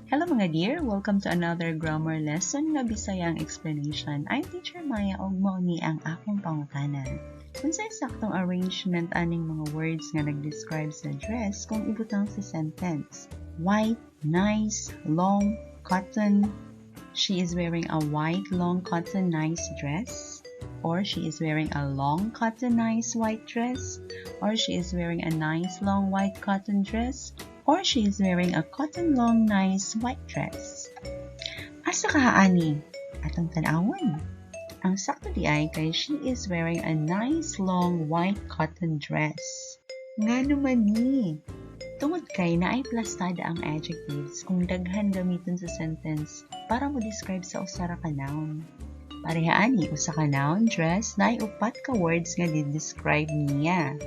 Hello, mga dear! Welcome to another grammar lesson nga Bisaya ang explanation. I'm Teacher Maya ug mao ni ang akong pangutana. Unsay saktong arrangement aning mga words nga nag-describe sa dress kung ibutang sa sentence? White, nice, long, cotton. She is wearing a white, long, cotton, nice dress. Or she is wearing a long, cotton, nice white dress. Or she is wearing a nice, long, white cotton dress. Or she is wearing a cotton long, nice white dress. Asa kaha ani? Atong tan-awon. Ang sakto diay kay she is wearing a nice long white cotton dress. Ngano man ni? Tungod kay naay plastada ang adjectives kung daghan gamiton sa sentence para mo describe sa usa ra ka noun. Pareha ani, usa ka noun, dress, naay upat ka words nga di-describe niya.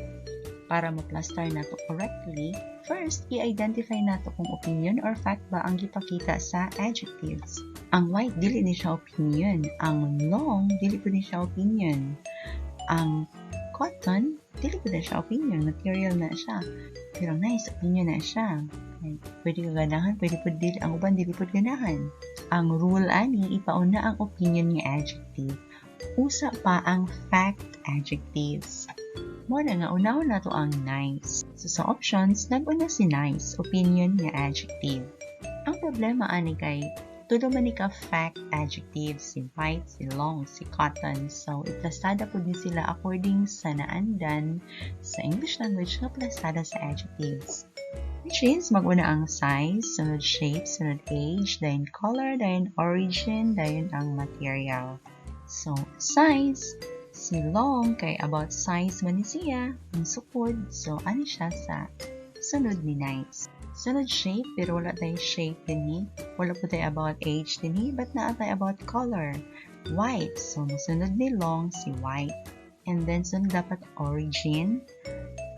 Para maplastar nato correctly, first, i-identify nato kung opinion or fact ba ang gipakita sa adjectives. Ang white, dili ni siya opinion. Ang long, dili pud ni siya opinion. Ang cotton, dili pud na siya opinion. Material na siya. Pero nice, opinion na siya. Okay. Pwede ka ganahan, pwede pud dili. Ang uban, dili pud ganahan. Ang rule ani, ipauna ang opinion nga adjective. Usa pa ang fact adjectives. Mao na nga unahon nato ang nice. So sa options, nag-una si nice, opinion nga adjective. Ang problema ani kay tulo man ni ka fact adjectives, si white, si long, si cotton. So iplastada pud ni sila according sa naandan sa English language nga plastada sa adjectives. Which is, mag-una ang size, sunod shape, sunod age, then color, then origin, then ang material. So, size, si long kay about size man ni siya, ang sukod, so ani siya sa sunod ni nice. Sunod shape, pero wala tay shape dinhi. Wala pud tay about age dinhi, but naa tay about color. White, so mosunod ni long si white. And then sunod dapat origin,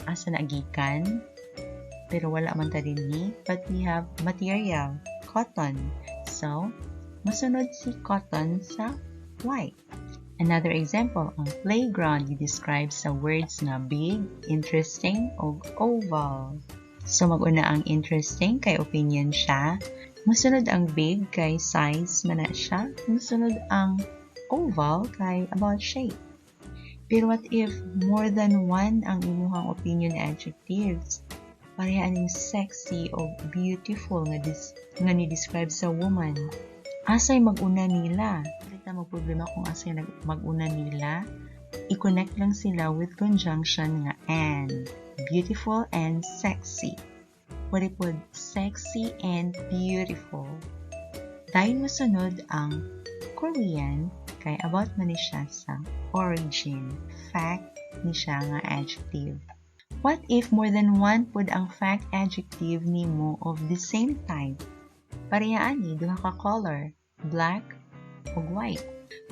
asa na gikan, pero wala man ta dinhi, but we have material, cotton. So, mosunod si cotton sa white. Another example, ang playground i-describe sa words nga big, interesting, o oval. So, mag-una ang interesting kay opinion siya. Musunod ang big kay size man na siya. Musunod ang oval kay about shape. Pero what if more than one ang imuhang opinion adjectives? Pareha aning sexy o beautiful nga ni-describe sa woman. Asay mag-una nila? Dili ta magproblema kung asay mag-una nila. I-connect lang sila with conjunction nga and. Beautiful and sexy. Pwede pod sexy and beautiful. Dayon mosunod ang Korean kay about man ni siya sa origin. Fact ni siya nga adjective. What if more than one pud ang fact adjective nimo of the same type? Pareha ani, duha ka color, black ug white.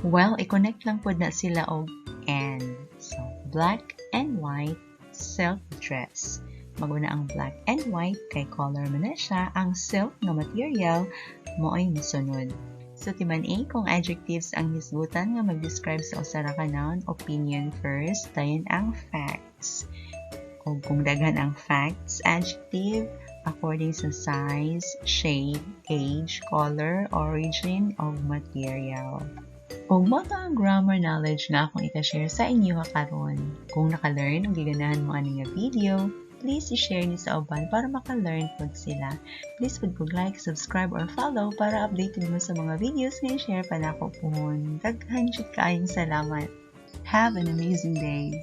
Well, i-connect lang pud na sila og and. So, black and white silk dress. Mag-una ang black and white kay color man na siya, ang silk nga material mao'y mosunod. So, timan-i kung adjectives ang hisgutan nga mag-describe sa usa ra ka noun, opinion first, dayon ang facts. O kung daghan ang facts adjective, according sa size, shape, age, color, origin, o material. Ug mao to ang grammar knowledge nga akong ika-share sa inyo karon. Kung naka-learn o giganahan mo ani nga video, please i-share ni sa uban para maka-learn pod sila. Please pud kog like, subscribe or follow para updated mo sa mga videos nga i-share pa nako puhon. Daghan jud kaayong salamat. Have an amazing day.